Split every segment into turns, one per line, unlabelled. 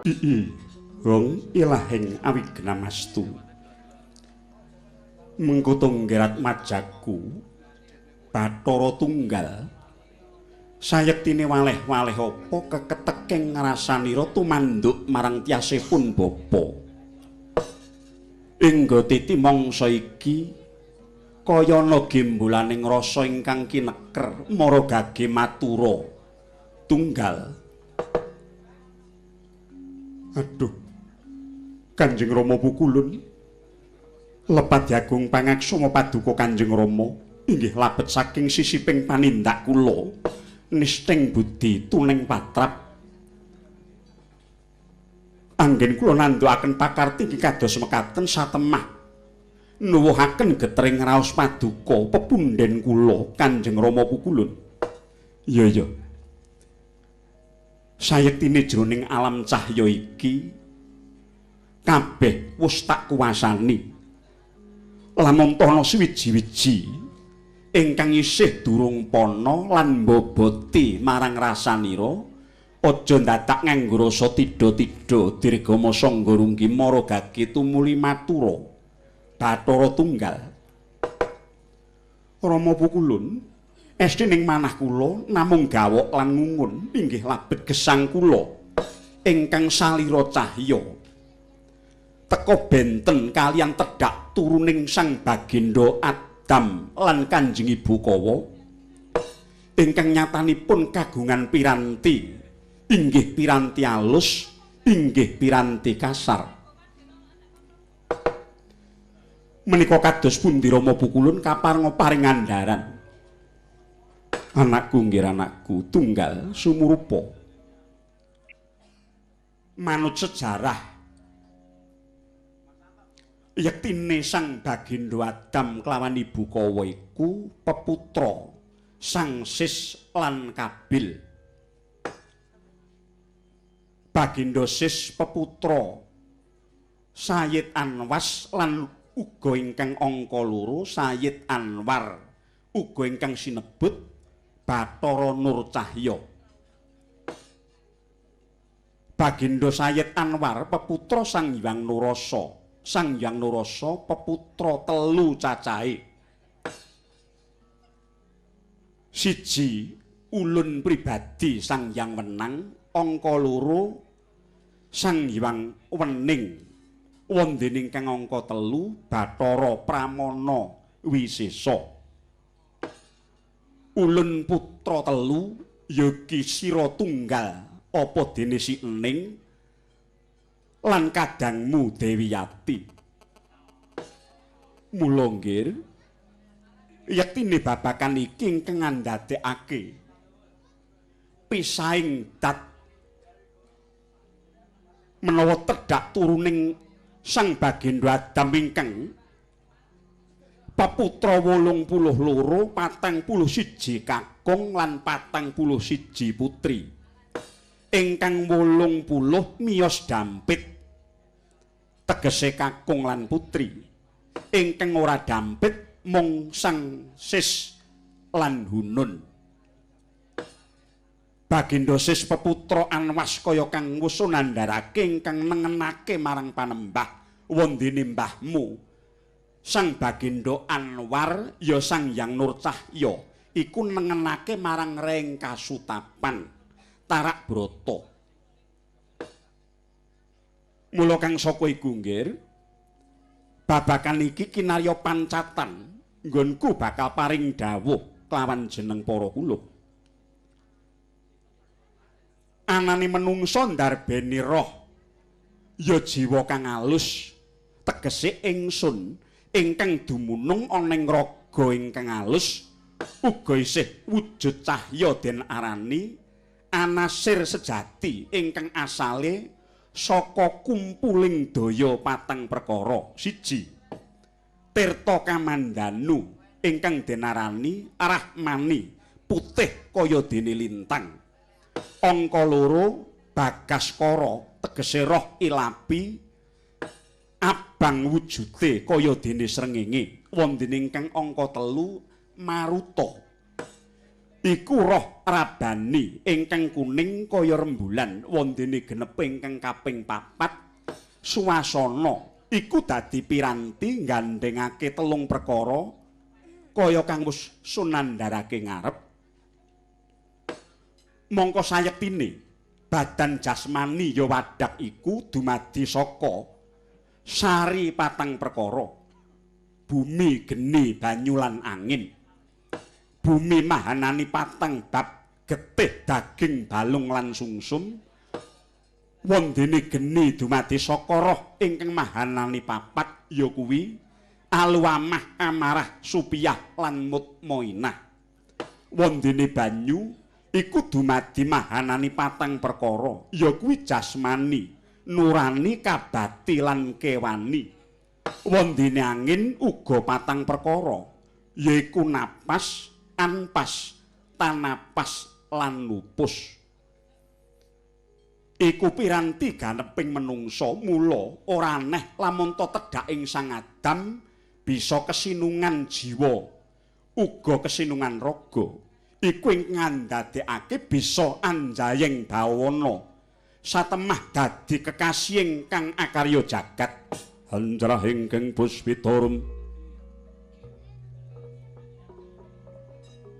Ii hong ilahing awignamastu. Mengko tunggerat majaku Bathara Tunggal. Sayektine waleh-waleh apa keketeking ngrasanira tumanduk marang tiasipun bapa. Ingga titi mangsa iki kaya ana gembolaning rasa ingkang kineker mara gage matura tunggal. Aduh, Kanjeng Rama pukulun lepat jagung pangaksama paduka Kanjeng Rama inggih labet saking sisiping panindak kula nisting budi tuning patrap. Anggen kula nandhukaken pakarti inggih kados mekaten satemah nuwuhaken getering raos paduka pepunden kula Kanjeng Rama pukulun. Iya iya. Sayektine jroning alam cahya iki kabeh wis tak kuwasani. Lamun ana suwiji-wiji ingkang isih durung pana lan mboboti marang rasanira, aja ndadak nganggo rasa tidha-tidha dirgama sangga runggi mara gage tumuli matura Bathara Tunggal. Rama pukulun, esti ning manah kula namung gawok lan ngungun inggih labet gesang kula ingkang salira cahya. Teka benten kaliyan tedhak turuning Sang Bagendha Adam lan Kanjeng Ibu Kawa ingkang nyatanipun kagungan piranti inggih piranti alus inggih piranti kasar. Menika kados pundi Rama pukulun kaparenga paring andharan? Anakku nggih anakku tunggal sumurupa. Manut sejarah yektine Sang Bagendha Adam kelawan Ibu Kawa iku peputra Sang Sis lan Kabil. Bagendha Sis peputra Sayyid Anwas lan uga ingkang angka loro Sayyid Anwar uga ingkang sinebut Bathara Nur Cahya. Bagendha Sayyid Anwar peputra Sang Hyang Nurasa. Sang Hyang Nurasa peputra telu cacahe. Siji ulun pribadi Sang Hyang Wenang, angka loro Sang Hyang Wening. Wonten ingkang angka telu Bathara Pramana Wisesa. Ulun putra telu yogi sira tunggal apa dene si Ening lan kadangmu Dewi Yati. Mula nggir yektine babakan iki ingkang ngandadekake pisaing dat menawa tedhak turuning Sang Bagendha Adam ingkang peputra 82 41 kakung lan 41 putri ingkang 80 miyos dampit tegese kakung lan putri ingkang ora dampit mung Sang Sis lan Hunun. Bagendha Sis peputra Anwas kaya kang wis nandharake ingkang nengenake marang panembah wondene mbahmu Sang Bagendha Anwar ya Sang Hyang Nur Cahya iku nengenake marang reng kasutapan Tarak Brata. Mula kang saka iku nggir babakan iki kinarya pancatan nggonku bakal paring dawuh kelawan jeneng para kuluh. Anane menungsa ndarbeni roh ya jiwa kang alus tegese ingsun ingkang dumunung ana ing raga ingkang alus uga isih wujud cahya den arani anasir sejati ingkang asale saka kumpuling daya patang perkara. Siji, tirta kamandanu ingkang den arani rahmani putih kaya dene lintang. Angka loro bagaskara tegese roh ilapi abang wujude kaya dene srengenge. Wonten ingkang angka telu maruta Iku roh rabani ingkang kuning kaya rembulan wondene genep ingkang kaping papat suasana iku dadi piranti nggandhengake telung perkara kaya kang wis sunandharake ngarep. Mongko sayektine badan jasmani ya wadak iku dumadi saka sari patang perkara: bumi, geni, banyu lan angin. Bumi mahanani patang bab getih, daging, balung lan sungsum. Wondene geni dumadi saka roh ingkang mahanani papat ya kuwi aluamah, amarah, supiyah lan mutmainah. Wondene banyu iku dumadi mahanani patang perkara ya kuwi jasmani, nurani, kabati lan kewani. Wondene angin uga patang perkara yaiku napas, anpas, tanapas lan lupus. Iku piranti ganeping menungsa, mula ora aneh lamun ta tedhaking Sang Adam bisa kesinungan jiwa uga kesinungan raga. Iku ing ngandadekake bisa anjayeng bawana satemah dadi kekasihing kang akarya jagat. Hanjrah ingkang puspitorum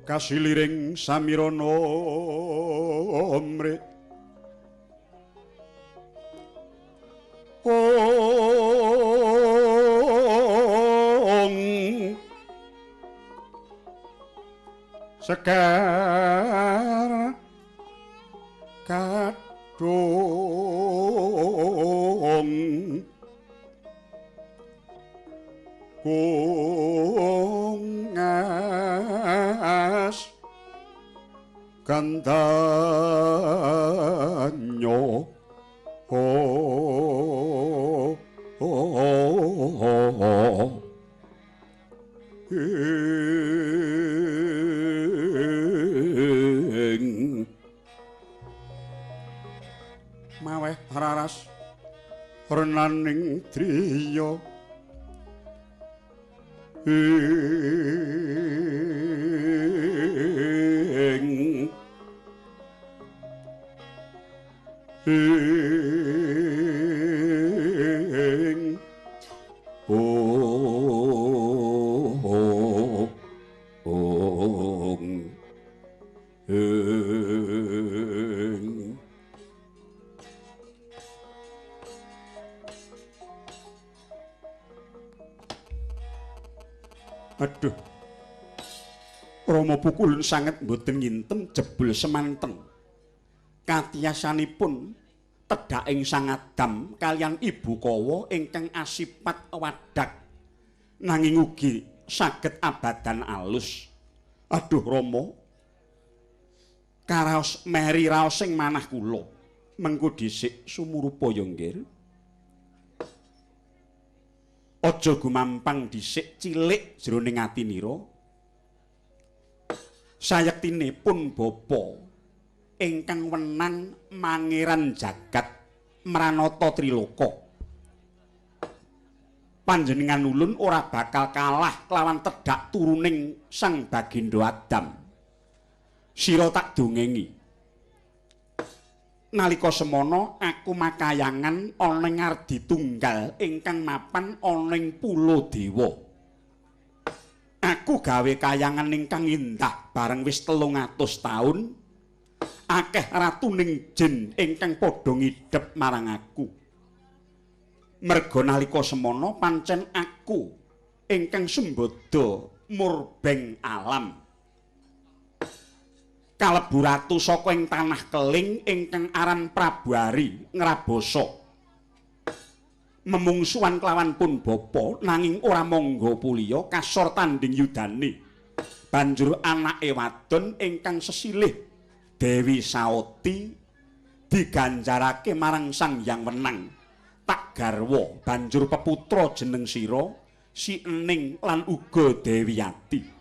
kasiliring samirana mri ong sekar kadung kungas gandanyo ing maweh raras renaning driya ing ing ong ing. Aduh, Rama Pukulun sanget mboten ngintem jebul semanten katiyasanipun tedhaking Sang Adam kaliyan Ibu Kawa ingkang asipat wadak nanging ugi saged abadan alus. Aduh Rama, karaos meri raos sing manah kula mengko dhisik sumurupa ya nggih. Aja gumampang dhisik cilik jroning atinira. Sayektine pun bapa ingkang wenang mangeran jagat mranata triloka, panjenengan ulun ora bakal kalah kelawan tedhak turuning Sang Bagindo Adam. Sira tak dongengi. Nalika semono aku makayangan ana ing Ardi Tunggal ingkang mapan ana ing Pulo Dewa. Aku gawe kayangan ingkang indah bareng wis 300 taun. Akeh ratuning jin ingkang padha ngidhep marang aku. Merga nalika semono pancen aku ingkang sembada murbeng alam. Kalebu ratu saka ing tanah keling ingkang aran Prabu Ari ngrabasa. Memungsuhan kelawan pun bapa nanging ora mangga puliya kasor tanding yudane. Banjur anake wadon ingkang sesilih Dewi Saoti diganjarake marang Sang Hyang Wenang. Tak garwa banjur peputra jeneng sira si Ening lan uga Dewi Yati.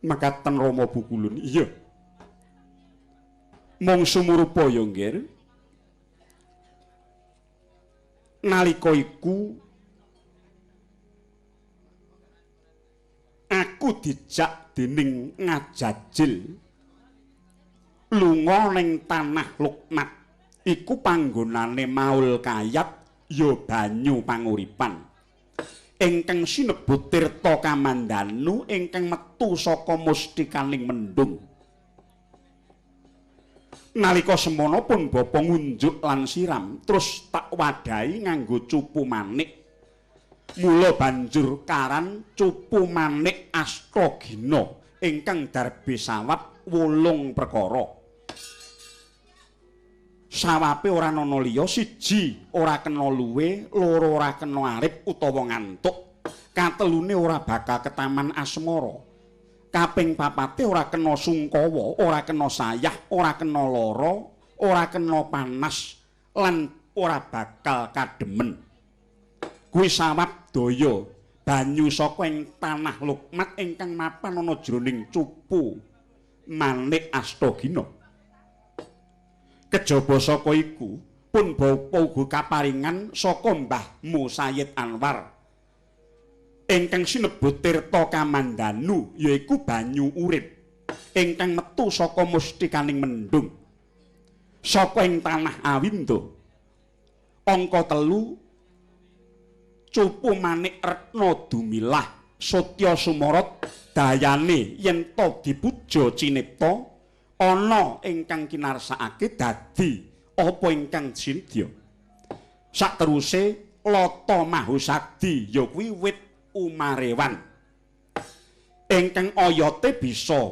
Makaten Rama Pukulun. Iya. Mung sumurupa ya nggih. Nalika iku Aku dijak dening Ngajajil lunga ning tanah Lukmat. Iku panggonane Maul Kayat ya banyu panguripan. Ingkang sinebut Tirta Kamandanu ingkang metu saka mustikaning mendung. Nalika semono pun bapa ngunjuk lan siram, terus tak wadahi nganggo cupu manik. Mula banjur karan cupu manik Astagina ingkang darbe sawab 8 perkara. Sawabe ora ana liya, siji ora kena luwe, loro ora kena arip utawa ngantuk, katelune ora bakal ketaman asmara, kaping papate ora kena sungkawa, ora kena sayah, ora kena lara, ora kena panas, lan ora bakal kademen. Kuwi sawab daya banyu saka ing tanah Lukmat ingkang mapan ana jroning cupu manik Astagina. Kejaba saka iku pun bapa uga kaparingan saka mbahmu Sayyid Anwar ingkang sinebut Tirta Kamandanu, yaiku banyu urip ingkang metu saka mustikaning mendung saka ing tanah Awinda. Angka 3 cupu manik Retna Dumilah Satya Sumorot dayane yen ta dipuja cinipta ana ingkang kinarsakake dadi apa ingkang sinedya. Sakteruse Lata Mahusadi ya kuwi wit umarewan ingkang oyote bisa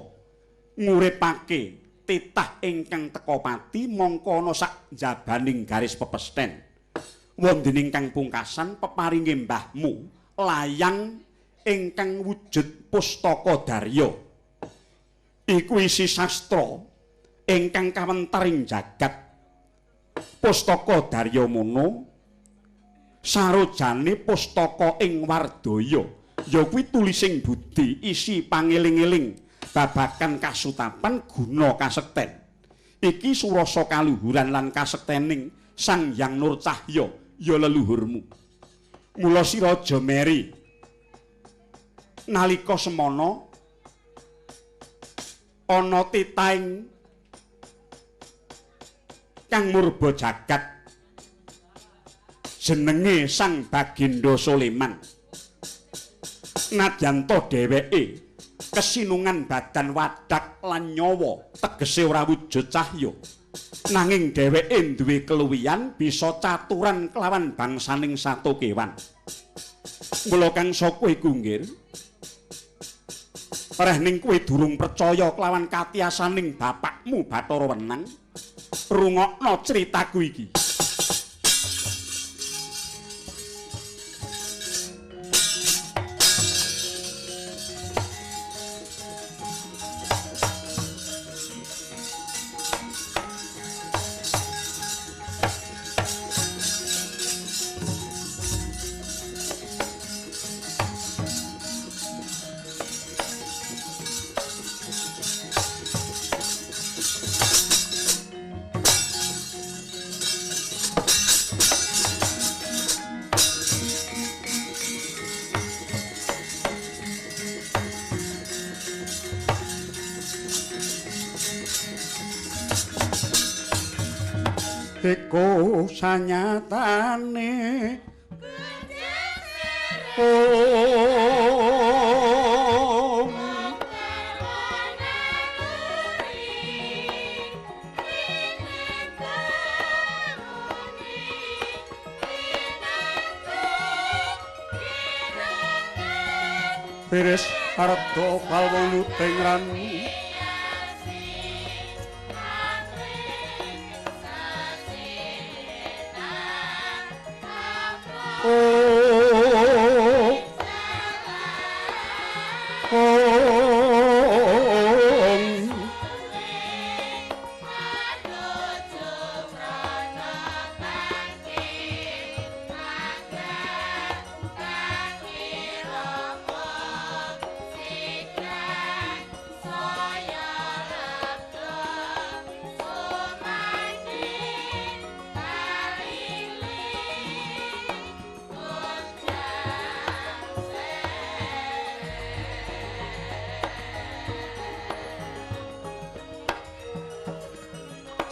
nguripake titah ingkang teka pati mongko ana sak njabaning garis pepesthen. Wonten ingkang pungkasan peparinge mbahmu layang ingkang wujud pustaka darya. Iku isi sastra ingkang kawentar ing jagat. Pustaka Darya Mono sarojane pustaka ing Wardaya, ya kuwi tulising budi isi pangeling-eling babagan kasutapan guna kasekten. Iki surasa kaluhuran lan kasektening Sang Hyang Nur Cahya ya leluhurmu. Mula sira aja meri nalika semana ana titahing kang murba jagat jenenge Sang Baginda Soleman. Nadyan ta dheweke kesinungan badan wadak lan nyawa tegese ora wujud cahya, nanging dheweke duwe keluwihan bisa caturan kelawan bangsaning sato kewan. Mula kang saka iku nggir, reh ning kowe durung percaya kelawan katiasaning bapakmu Bathara Wenang, rungokno critaku iki. Iku sanyatane om Beres arda palwuting ran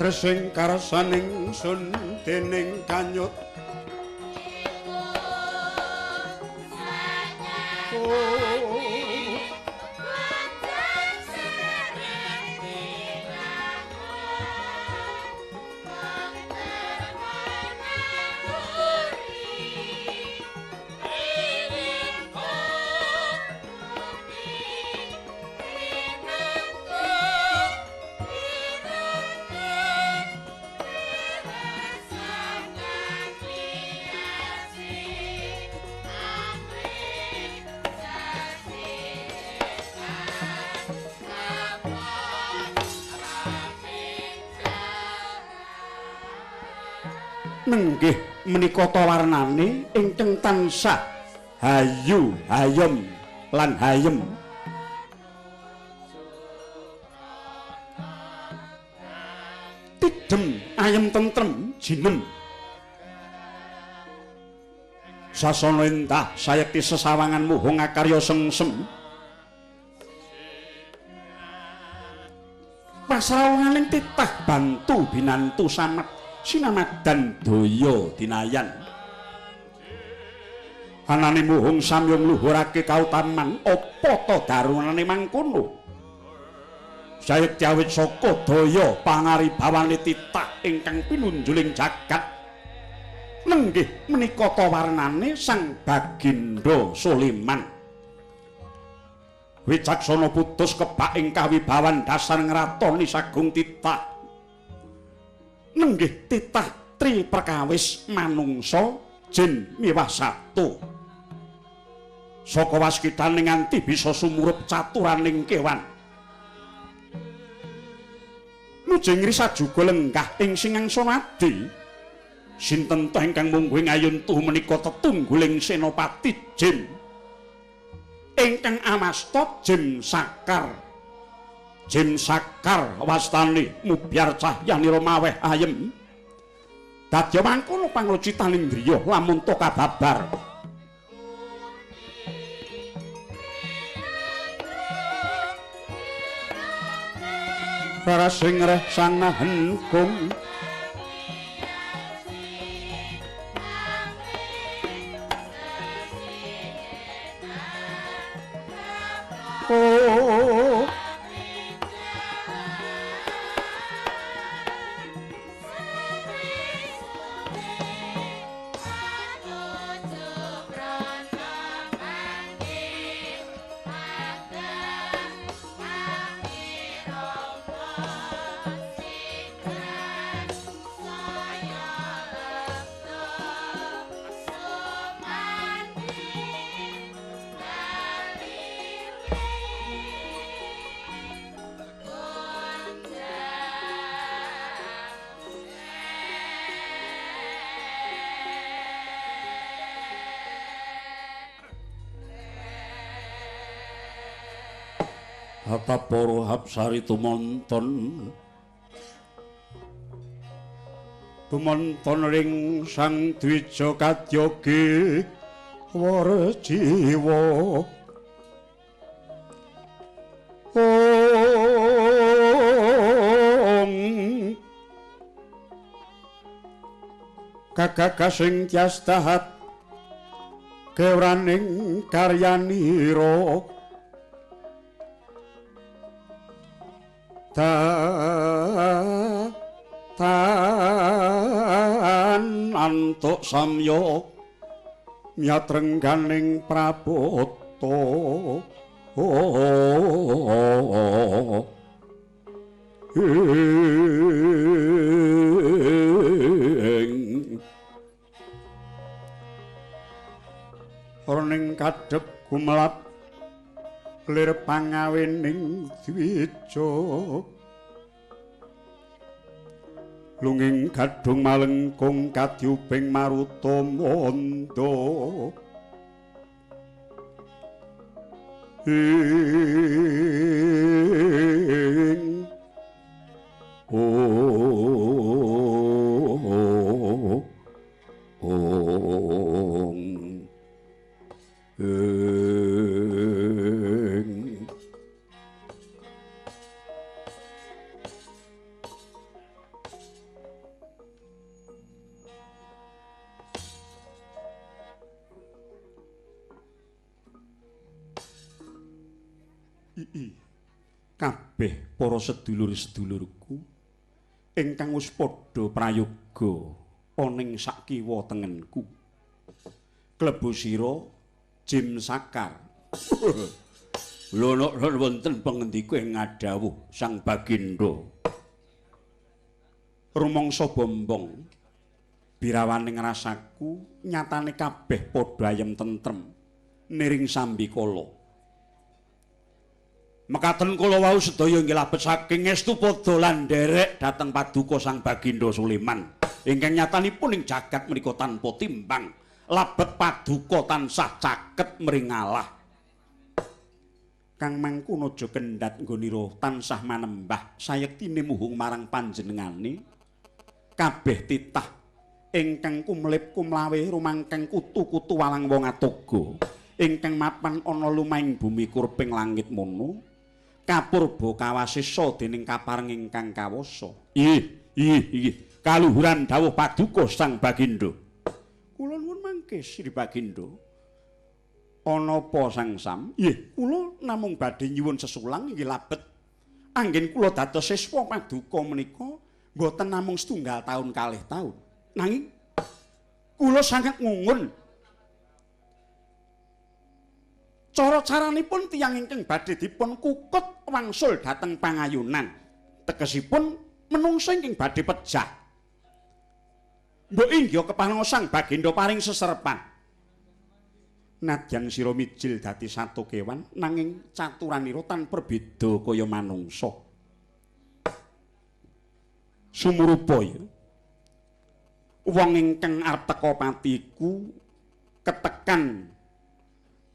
Tresing karsaning sun dening kanyut nenggih menika ta warnane ingkang tansah hayu hayem lan hayem. Tidem ayem tentrem jinem. Sasana endah sayekti sesawangan muhung akarya sengsem. Pasrawanganing titah bantu binantu samet sinamadan daya dinayan. Anane muhung samyong luhurake kautaman apa ta darunane mangkono. Sayekti awit saka daya pangaribawane titah ingkang pinunjuling jagat. Nenggih menika ta warnane Sang Bagindo Sulaiman. Wicaksana putus kebak ing kawibawan dasar ngratoni sagung titah. Nenggih titah tri perkawis manungsa jin miwah satu. Saka waskitane nganti bisa sumurup caturaning kewan. Nujeng risa juga lenggah ing singangsanadi. Sinten ta ingkang mungguh ngayun tuhu menika tetungguling senopati jin ingkang awasta Jim Sakar. Jim Sakar wastane mubyar cahyanira maweh ayem. Dadya mangkono panglocitaning indriya lamun ta kababar. Rarasing reh sanahen kung oh. Atap para hapsari tumonton tumonton ring Sang Dwija kadyogi warjiwa. Ong kagagasing tiastahat kewraning karyanira tan antuk samya myatrengganing prabota. Ing kadhep gumelap lir pangawening dwija lunging gadhung malengkung kadyuping maruta mandha. Ing ong ing Ii. Kabeh para sedulur-sedulurku ingkang wis padha prayoga ana ing sakiwa tengenku. Klebu sira Jim Sakar. Lho wonten pangendika ing ngadhawuh Sang Baginda. Rumangsa bombong birawaning rasaku nyatane kabeh padha ayem tentrem niring sambikala. Mekaten kula wau sedaya inggih labet saking estu padha lan nderek dhateng paduka Sang Baginda Sulaiman ingkang nyatanipun ing jagat menika tanpa timbang labet paduka tansah caket mringalah. Kang mangkono aja kendhat nggonira tansah manembah sayektine muhung marang panjenengane kabeh titah ingkang kumlip kumlawe rumangkang kutu-kutu walang wong atoga ingkang mapan ana lumahing bumi kurping langit mono kapurba kawasesa dening kapareng ingkang kawasa. Ih, ih, ih, kaluhuran dawuh paduka Sang Baginda. Kula nuwun mangke Sri Baginda. Ana apa Sang Sam? Nggih, kula namung badhe nyuwun sesulang inggih labet anggen kula dados siswa paduka menika mboten namung setunggal taun kalih taun. Nanging kula sanget ngungun cara-caranipun tiyang ingkang badhe dipun kukut wangsul dhateng pangayunan. Tegesipun menungsa ingkang badhe pejah. Mbok inggih kepareng Sang Baginda paring seserpan. Nadyan sira mijil dadi sato kewan nanging caturanira tan perbeda kaya manungsa. Sumurupa ya. Wong ingkang arep teka patiku ketekan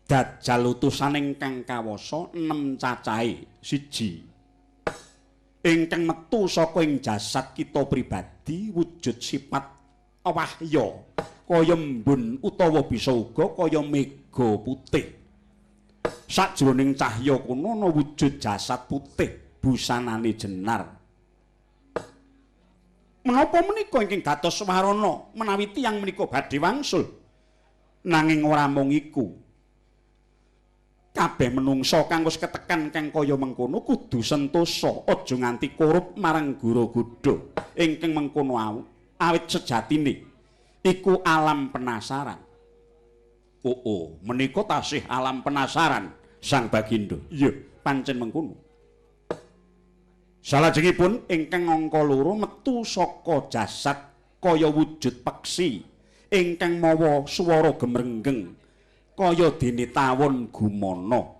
dajjal utusan ingkang kawasa 6 cacahe 1. Ingkang metu saka ing jasad kita pribadi wujud sifat wahya kaya embun utawa bisa uga kaya mega putih. Sajroning cahya kono ana wujud jasad putih busanane jenar. Menapa menika ingkang dados warana menawi tiyang menika badhe wangsul? Nanging ora mung iku. Kabeh menungsa kang wis ketekan kang kaya mengkono kudu sentosa, aja nganti korup marang guru godha ingkang mengkono awit sejatine iku alam penasaran. Oh, oh, menika tasih alam penasaran Sang Baginda. Iya, pancen mengkono. Salajengipun ingkang angka loro metu saka jasad kaya wujud peksi ingkang mawa swara gemrenggeng kaya dene tawon gumana.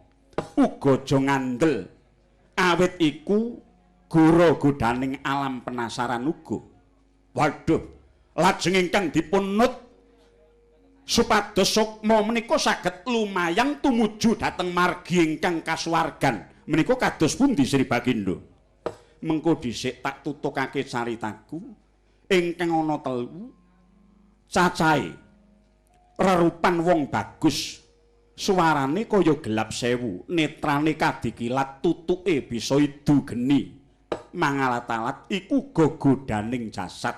Uga aja ngandel awit iku gora godaning alam penasaran uga. Waduh, lajeng ingkang dipunut supados sukma menika saged lumayang tumuju dhateng margi ingkang kasuwargan. Menika kados pundi Sri Baginda? Mengko dhisik tak tutukake caritaku ingkang ana telu cacahe rerupan wong bagus, suarane kaya gelap sewu, netrane kadikilat, tutuke bisa idu geni, mangalat-alat iku gogodaning jasad.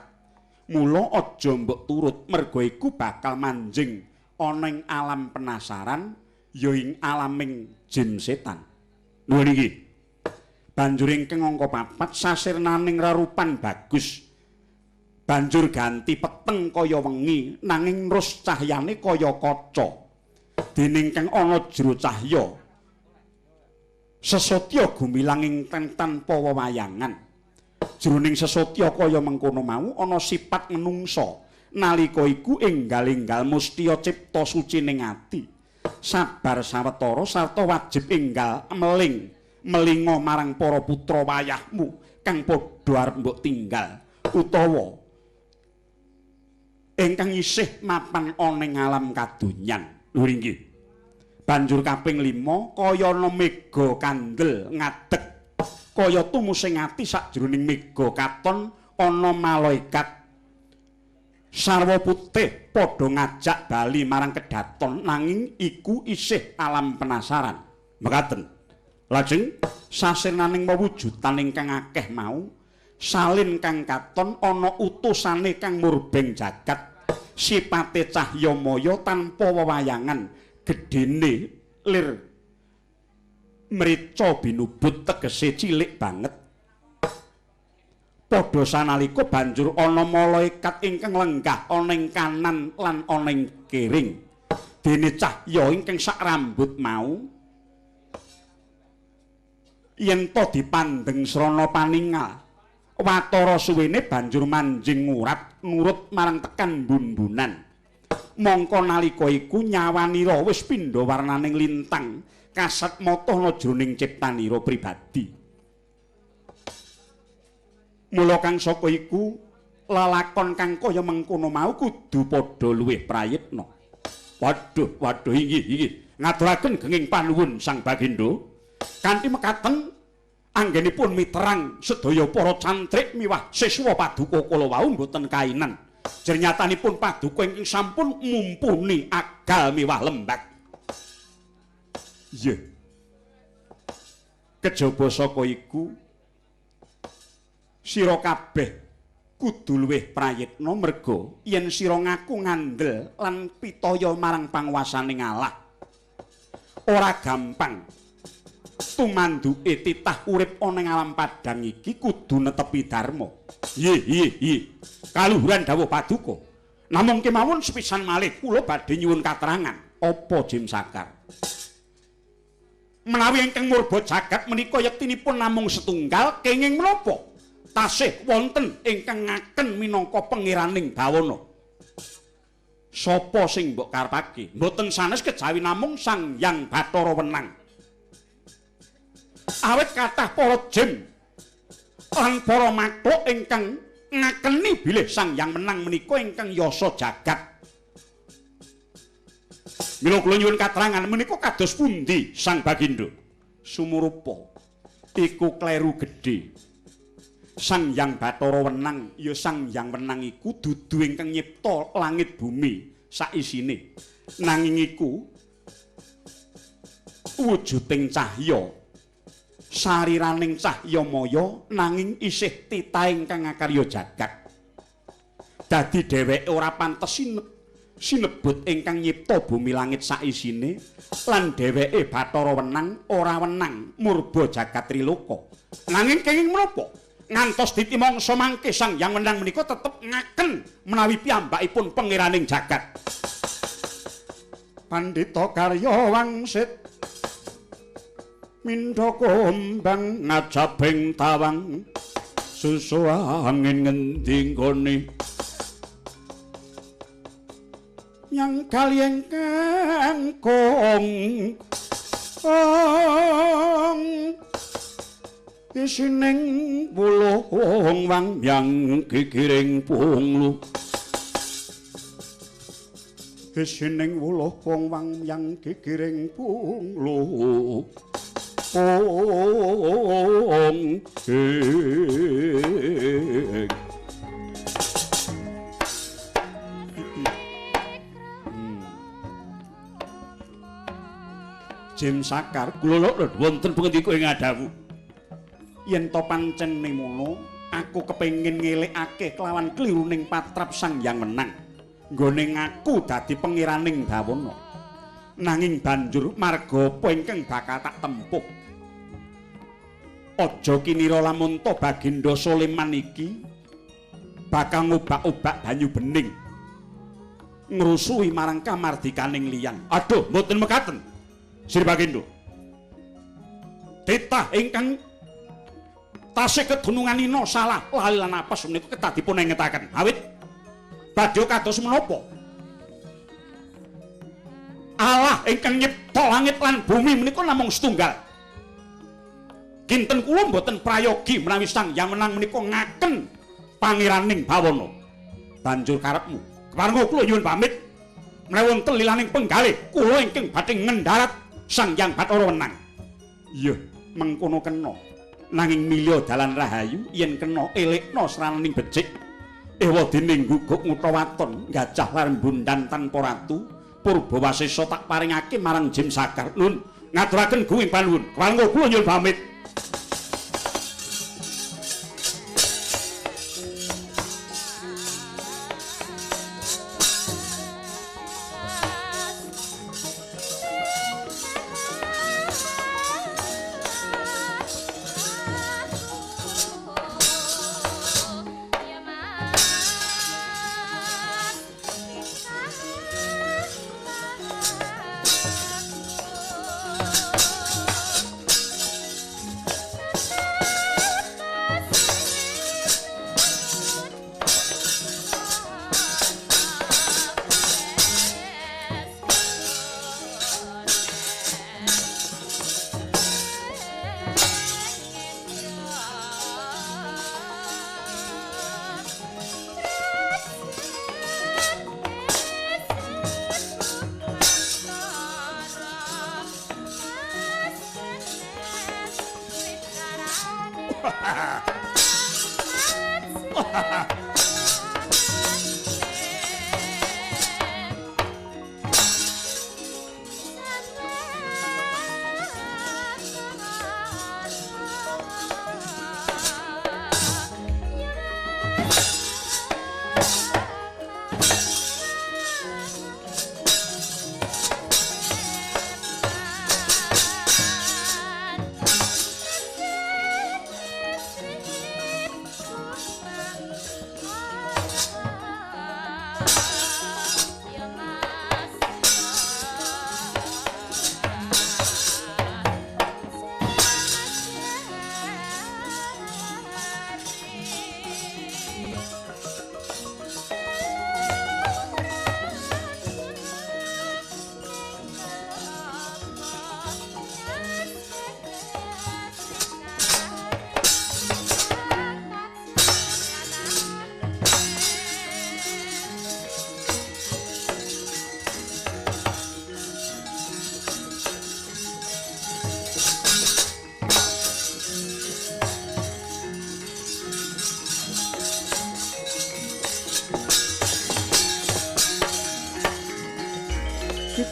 Mula aja mbok turut merga iku bakal manjing ana ing alam penasaran ya ing alaming jin setan. Nuwun iki. Banjur ingkang angka 4 sasirnaning rerupan bagus. Banjur ganti peteng kaya wengi nanging nrus cahyane kaya kaca. Dening kang ana jero cahya sesotya gumilang ingkang tanpa wewayangan. Jroning sesotya kaya mengkono mau ana sifat menungsa. Nalika iku enggal-enggal mustya cipta suci ning ati. Sabar sawetara sarta wajib enggal meling melinga marang para putra wayahmu kang padha arep mbok tinggal utawa ingkang isih mapan ana ing alam kadonyan. Lho inggih. Banjur kaping 5 kaya ana mega kandel ngadeg kaya tumusing ati sakjroning mega katon ana malaikat sarwa putih padha ngajak bali marang kedaton nanging iku isih alam penasaran. Mekaten. Lajeng sasirnaning mewujudan ingkang akeh mau salin kang katon ana utusane kang murbeng jagat sipate cahya maya tanpa wewayangan gedene lir Mrica binubut tegese cilik banget. Padha sanalika banjur ana malaikat ingkang lenggah ana ing kanan lan ana ing kiring. Dene cahya ingkang sak rambut mau yen to dipandheng srana paningal, watara suwene banjur manjing ngurat nurut marang tekan bun-bunan. Mongko nalika iku nyawanira wis pindha warnaning lintang kasat mata ana jroning ciptanira pribadi. Mula kang saka iku lelakon kang kaya mengkono mau kudu padha luwih prayitna. Waduh, waduh, inggih, inggih. Ngaturaken genging panuwun Sang Bagindo. Kanthi mekaten anggenipun miterang sedaya para cantrik miwah siswa paduka kala wau mboten kainan. Jernyatanipun paduka ingkang sampun mumpuni agal miwah lembak. Iya. Kejaba saka iku sira kabeh kudu luwih prayitna merga yen sira ngaku ngandel lan pitaya marang panguwasaning Allah. Ora gampang tumanduke titah urip ana ing alam padhang iki kudu netepi dharma. Nggih, nggih, nggih. Kaluhuran dawuh paduka. Namung kemawon sepisan malih kula badhe nyuwun katerangan. Apa Jim Sakar? Menawi ingkang murba jagat menika yektinipun namung setunggal, kenging menapa tasih wonten ingkang ngaken minangka pangeraning bawana? Sapa sing mbok karepake? Mboten sanes kejawi namung Sang Hyang Bathara Wenang. Awit kathah para jin lan para makhluk ingkang ngakeni bilih Sang Hyang Menang menika ingkang yasa jagat. Mila kula nyuwun katerangan menika kados pundi Sang Bagindo? Sumurupa iku kleru gedhe. Sang Hyang Bathara Wenang ya Sang Hyang Wenang iku dudu ingkang nyipta langit bumi saisine. Nanging iku wujuding cahya, sariraning cahya maya nanging isih titah ingkang ngakarya jagat. Dadi dheweke ora pantes sinebut ingkang nyipta bumi langit saisine lan dheweke Bathara Wenang ora wenang murba jagat triloka. Nanging kenging menapa ngantos ditimangsa mangke Sang Hyang Wenang menika tetep ngaken menawi piyambakipun pangeraning jagat. Pandhita karya wangsit mindha kumbang ngajabing tawang susu angin ngendi nggone nyang kali ingkang kong isining wuluh wang yang gigiring punglu, isining wuluh wang yang gigiring punglu. Ong Jim Sakar kula lho wonten pangandika ing adawu. Yen to pancen ngono, aku kepengin ngelekake kelawan kliruning patrap Sang Hyang Wenang. Nggone ngaku dadi pangeraning bawana. Nanging banjur marga apa ingkang bakal tak tempuh? Aja kinira lamun to Baginda Soleman iki bakal ngobak-obak banyu bening, ngrusuhi marang kamardikaning liyan. Aduh, mboten mekaten. Sri Bagindo. Titah ingkang tasih kedunungan ina salah lali lan apes menika kedah dipun engetaken. Awit badhe kados menapa? Allah ingkang nyipta langit lan bumi menika namung setunggal. Kinten kula mboten prayogi menawi Sang Hyang Wenang menika ngaken pangeraning bawana. Banjur karepmu. Keparengga kula nyuwun pamit menawi wonten lilaning penggalih kula ingkang badhe ngendharat Sang Hyang Bathara Wenang. Iya, mengkono kena. Nanging milya dalan rahayu yen kena elekna srananing becik. Ewadene ngguguk ngutha waton gajah lan bundan tanpa ratu. Purba wasesa tak paringake marang Jim Sakar. Nun, ngaturaken guwing panuwun. Keparengga kula nyuwun pamit.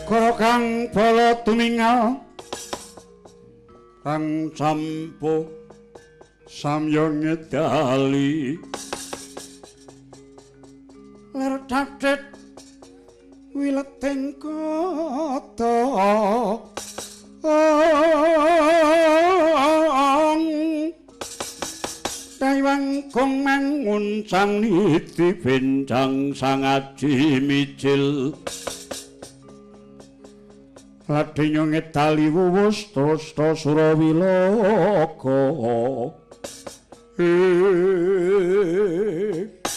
Kara kang bala tumingal kang campo samya ngedali ler thatet wileting kota Taiwang kong manguncang niti bencang sangaji mijil Ladenya ngedali wuwus trasta Surawiloka.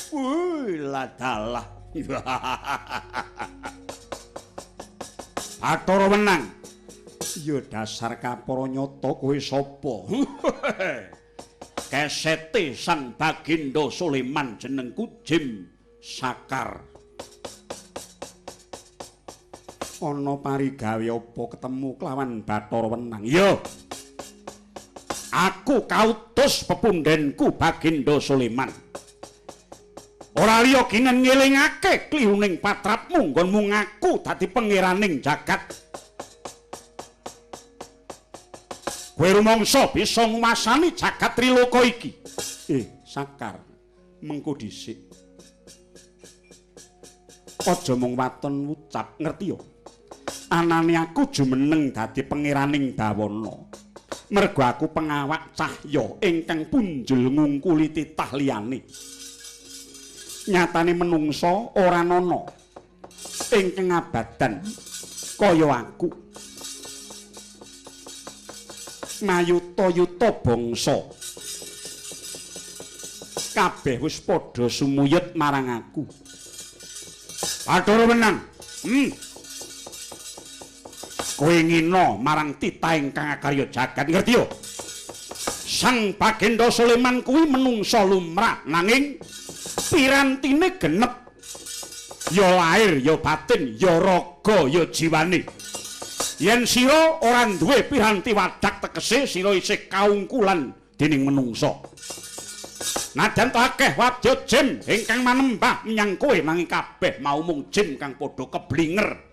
Wih, ladalah. Bathara wenang. Ya dasar kapara nyata kowe sapa? Kesete Sang Baginda Sulaiman jenengku Jim Sakar. Ana parigawe apa ketemu kelawan Bathara Wenang? Ya. Aku kautus pepundhenku Baginda Sulaiman. Ora liya ginen ngelingake kliyuning patrapmu nggonmu ngaku dadi pangeraning jagat. Kowe rumangsa bisa nguwasani jagat triloka iki. Sakar, mengko dhisik. Aja mung waton wucap, ngerti ya? Anane aku jumeneng dadi pangeraning bawana. Mergo aku pengawak cahya ingkang punjul ngungkuli titah liyane. Nyatane menungsa ora ana ingkang abadan kaya aku. Mayuta-yuta bangsa kabeh wis padha sumuyut marang aku. Bathara Wenang. Kowe ngina marang titah ingkang akarya jagat, ngerti ya? Sang Baginda Sulaiman kuwi menungsa lumrah nanging pirantine genep. Ya lahir, ya batin, ya raga, ya jiwane. Yen sira ora duwe piranti wadak tegese sira isih kaungkulan dening menungsa. Najan to akeh wadya jim ingkang manembah menyang kowe nanging kabeh mau mung jim kang padha keblinger.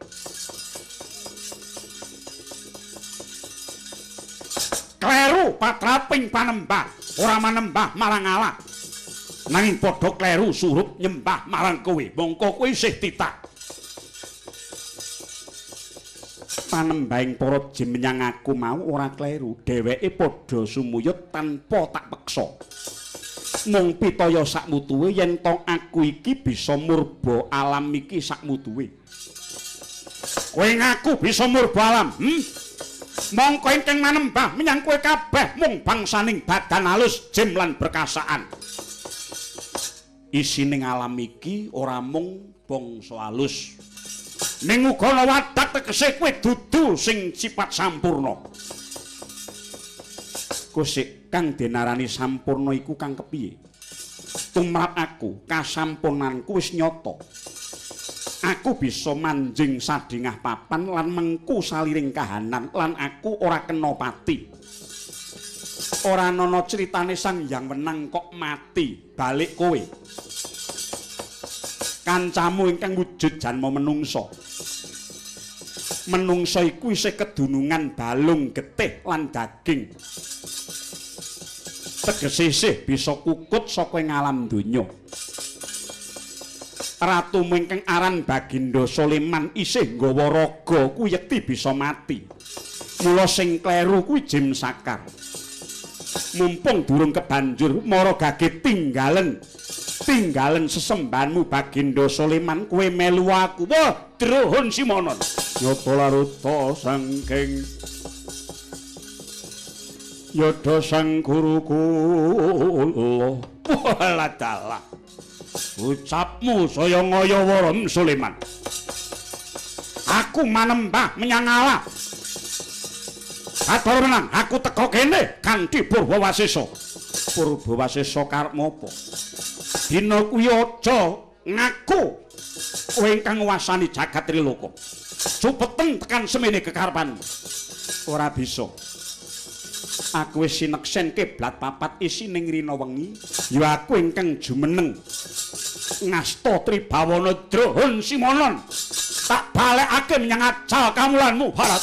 Kleru patraping panembah, ora manembah marang Allah. Nanging padha kleru surup nyembah marang kowe, mongko kowe isih titah. Panembahing para jim menyang aku mau ora kleru, dheweke padha sumuyut tanpa tak peksa. Mung pitaya sakmutuwe yen to aku iki bisa murba alam iki sakmutuwe. Kowe ngaku bisa murba alam, Mongko ingkang manembah menyang kowe kabeh mung bangsaning badan halus jim lan berkasaan. Isining alam iki ora mung bangsa halus. Ning uga ana wadak tegese kowe dudu sing sipat sampurna. Kusik kang denarani sampurna iku kang kepiye? Tumrap aku, kasampurnanku wis nyata. Aku bisa manjing sadingah papan lan mengku saliring kahanan lan aku ora kena pati. Ora ana critane Sang Hyang Wenang kok mati, balik kowe. Kancamu ingkang wujud janma menungsa. Menungsa iku isih kedunungan balung getih lan daging. Tegese isih bisa kukut saka ing alam donya. Ratumu ingkang aran Baginda Soleman isih nggawa raga kuwi yekti bisa mati. Mula sing kleru kuwi Jim Sakar. Mumpung durung kebanjur mara gage tinggalen. Tinggalen sesembahanmu Baginda Soleman, kowe melu aku. Wah, Drohon Simonon. Nyata laruta saking yada sang guru kula. Walah dalah. Ucapmu saya ngaya waram Soleman. Aku manembah menyang Allah. Bathara menang, aku teka kene kanthi Purwawasesa. Purwawasesa karepmu apa? Dina kuwi aja ngaku kowe ingkang nguwasani jagat Triloka. Cupeten tekan semene kekarepanmu. Ora bisa. Aku wis sineksen kiblat papat isining rina wengi, ya aku ingkang jumeneng ngasta tribawana Drohon Simonon. Tak balekake menyang acal kamulanmu, Bharat.